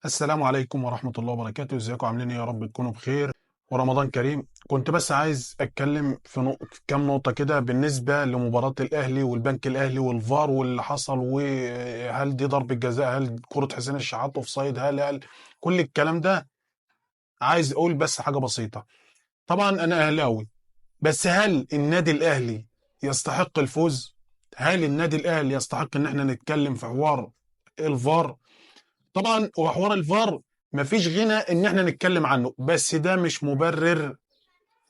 السلام عليكم ورحمة الله وبركاته. ازيكم عاملين ايه؟ يا رب تكونوا بخير ورمضان كريم. كنت بس عايز اتكلم في كام نقطة كده بالنسبة لمباراة الاهلي والبنك الاهلي والفار واللي حصل، وهل دي ضربة جزاء، هل كرة حسين الشحات offside، هل كل الكلام ده. عايز اقول بس حاجة بسيطة. طبعا انا اهلاوي، بس هل النادي الاهلي يستحق الفوز؟ هل النادي الاهلي يستحق ان احنا نتكلم في حوار الفار؟ طبعا وحوار الفار مفيش غنى ان احنا نتكلم عنه، بس ده مش مبرر،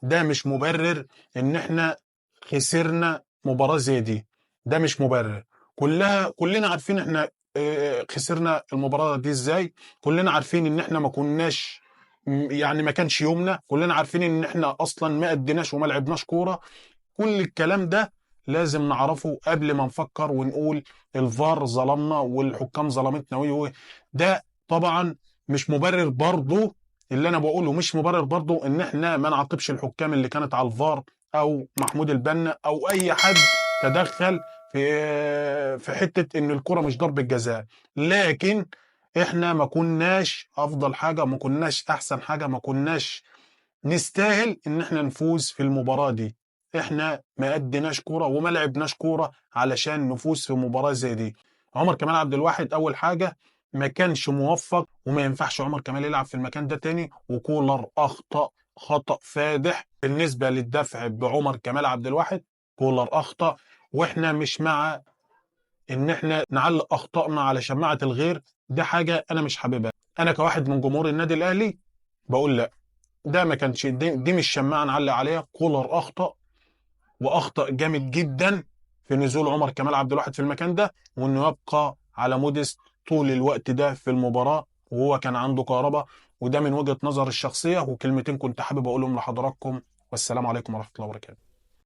ده مش مبرر ان احنا خسرنا مباراة زي دي، ده مش مبرر. كلنا عارفين احنا خسرنا المباراة دي ازاي، كلنا عارفين ان احنا ما كناش، يعني ما كانش يومنا، كلنا عارفين ان احنا اصلا ما اديناش وما لعبناش كورة. كل الكلام ده لازم نعرفه قبل ما نفكر ونقول الفار ظلمنا والحكام ظلمتنا. ده طبعا مش مبرر برضو، اللي انا بقوله مش مبرر برضو ان احنا ما نعاقبش الحكام اللي كانت على الفار او محمود البنا او اي حد تدخل في حتة ان الكرة مش ضربة جزاء. لكن احنا ما كناش افضل حاجة، ما كناش احسن حاجة، ما كناش نستاهل ان احنا نفوز في المباراة دي. احنا ما اديناش كورة وما لعبناش كورة علشان نفوز في مباراة زي دي. عمر كمال عبد الواحد اول حاجة ما كانش موفق، وما ينفعش عمر كمال يلعب في المكان ده تاني. وكولر اخطا خطا فادح بالنسبة للدفع بعمر كمال عبد الواحد، كولر اخطا، واحنا مش مع ان احنا نعلق اخطائنا على شماعة الغير. ده حاجة انا مش حاببها. انا كواحد من جمهور النادي الاهلي بقول لا، ده ما كانش، دي مش شماعة نعلق عليها. كولر اخطا واخطا جامد جدا في نزول عمر كمال عبد الواحد في المكان ده، وانه يبقى على موديست طول الوقت ده في المباراة وهو كان عنده كهرباء. وده من وجهه نظر الشخصية، وكلمتين كنت حابب اقولهم لحضراتكم. والسلام عليكم ورحمة الله وبركاته.